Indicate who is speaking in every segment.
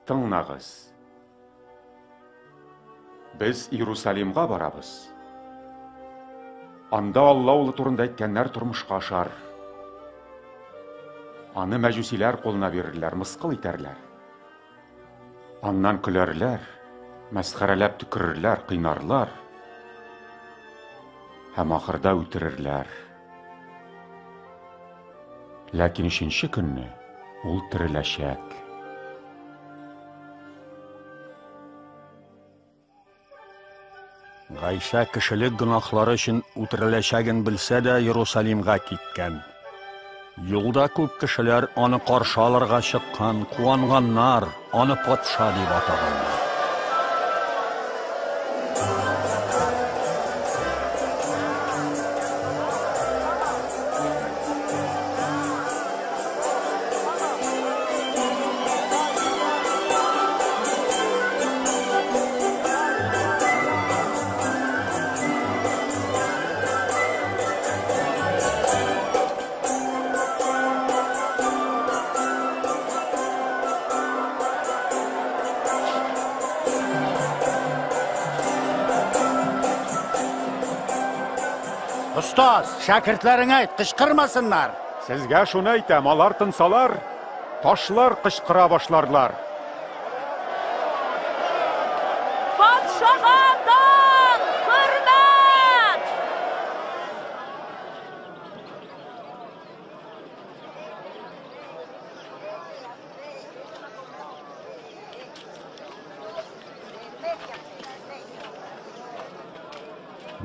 Speaker 1: Тыңнагыз. Без Иерусалимга барабыз. Анда Алла улы турында әйткәннәр тормышка ашар. Аны мәҗүсиләр кулына бирерләр, мыскыл итәрләр. Аннан көләрләр, мәсхәрәләп төкерерләр, кыйнарлар һәм ахырда үтерерләр. Ләкин өченче көнне ул тереләчәк.
Speaker 2: Гайсә кешелек гөнаһлары өчен үтереләчәген белсә дә Иерусалимга киткән. Юлда күп кешеләр аны каршы алырга чыккан, куанганнар, аны патша дип атаганнар.
Speaker 3: Остаз, шәкертләреңә әйт, кычкырмасыннар.
Speaker 1: Сезгә шуны әйтәм, алар тынсалар, ташлар кычкыра башларлар.
Speaker 4: Патшага дан, хөрмәт!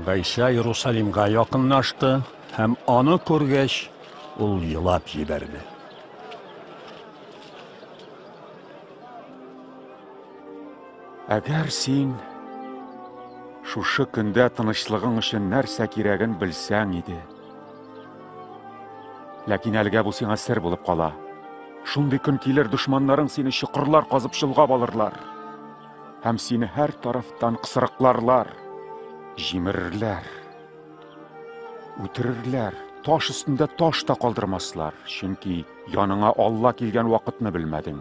Speaker 2: Гайсә Иерусалимга якынлашты һәм аны күргәч, ул елап җибәрде.
Speaker 1: Әгәр син шушы көндә тынычлыгың өчен нәрсә кирәген белсәң иде. Ләкин әлегә бу сиңа сер булып кала. Шундый көн килер, дошманнарың сине чокырлар казып чолгап алырлар. Һәм сине һәр тарафтан кысрыкларлар, җимерерләр. Үтерерләр, таш өстендә таш та калдырмаслар, чөнки яныңа Алла килгән вакытны белмәдең.